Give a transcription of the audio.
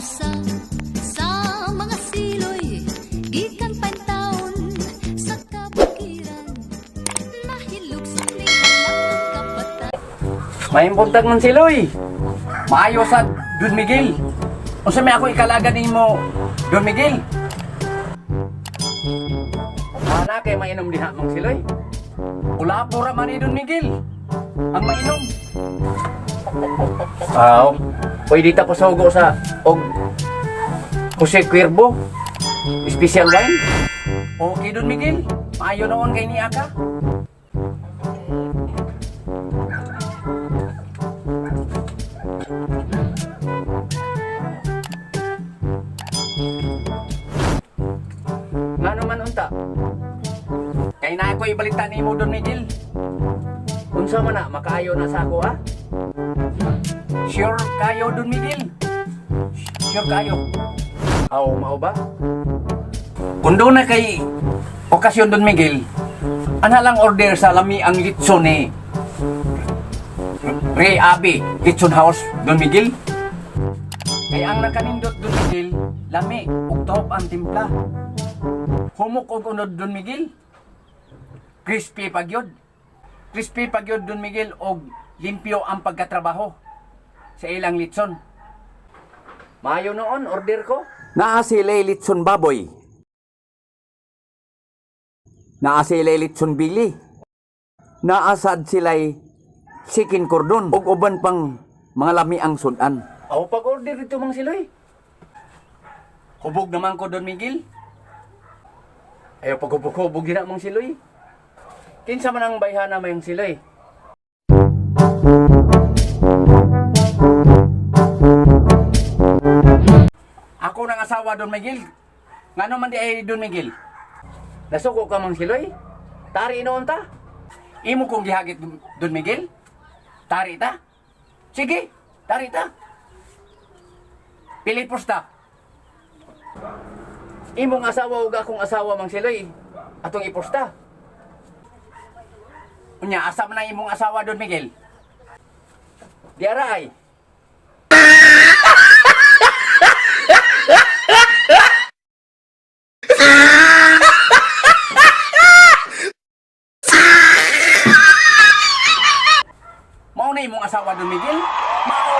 Usa sa mga siloy gikan taon sa kabukiran nahilugson ni halangdong kapatay. Maayong buntag, Mang Siloy. Maayo sa Don Miguel. Unsa may ako ikalaga nimo, Don Miguel? Wala kay mainom diha, Mang Siloy. Kulapo ra man ni Don Miguel ang mainom. Aw, pwede ta pasogo sa og Jose Cuervo special wine. Okay, Don Miguel. Maayo noon kay niya ka. Ngano man unta? Kay na ako ibalita nimo, Don Miguel. Unsa man na makaayo na sa ako ah? Sure kayo, Don Miguel. Sure kayo. Aw, mao ba? Kung doon na kay okasyon, Don Miguel, ana lang order sa lami ang litson ni Ray Abe, Litson House, Don Miguel. Kay ang nakanindot, Don Miguel, lami ug top ang timpla. Humok og unod, Don Miguel. Crispy pagyod. Crispy pagyod, Don Miguel, og limpyo ang pagkatrabaho sa ilang litson. Maayo noon, order ko. Naa sila litson baboy. Naa sila litson bili. Naasad sila'y chicken cordon ug uban pang mga lami ang sudan. Aw, pag-order dito, Mang Siloy. Hubog naman ko, Don Miguel. Ayaw paghubog-hubog gina, Mang Siloy. Kinsa man ang bayhana, Mang Siloy? Ako nang asawa, Don Miguel. Ngano man di ay, Don Miguel? Nasuko ka, Mang Siloy? Tari noon ta? Imo kong gihagit, Don Miguel? Tari ta? Sige, tari ta. Pilipos ta. Imong asawa ug akong asawa, Mang Siloy. Atong iposta. Unya, asa man ang imong asawa, Don Miguel? Di ara ay. Mao na imong asawa, Don Miguel? Mao.